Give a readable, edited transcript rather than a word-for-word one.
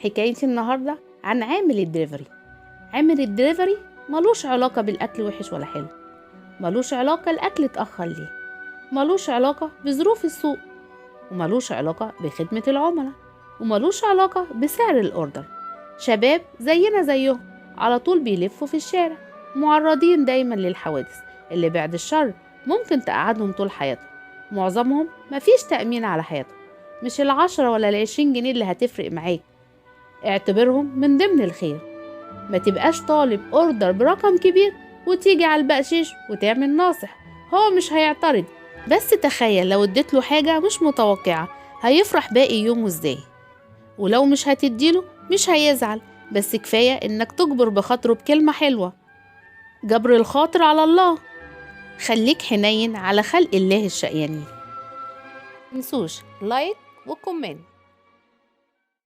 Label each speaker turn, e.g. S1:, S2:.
S1: حكايتي النهاردة عن عامل الدليفري. عامل الدليفري ملوش علاقة بالأكل وحش ولا حلو، ملوش علاقة الأكل اتأخر ليه، ملوش علاقة بظروف السوق، وملوش علاقة بخدمة العملاء، وملوش علاقة بسعر ال order. شباب زينا زيهم على طول بيلفوا في الشارع، معرضين دايما للحوادث اللي بعد الشر ممكن تقعدهم طول حياتهم. معظمهم مفيش تأمين على حياتهم، مش 10 ولا 20 جنيه اللي هتفرق معاك، اعتبرهم من ضمن الخير. ما تبقاش طالب order برقم كبير وتيجي على البقشيش وتعمل ناصح، هو مش هيعترض، بس تخيل لو اديت له حاجة مش متوقعة هيفرح باقي يومه ازاي. ولو مش هتديله مش هيزعل، بس كفاية انك تجبر بخاطره بكلمة حلوة. جبر الخاطر على الله. خليك حنين على خلق الله الشقيانين. متنسوش like و comment.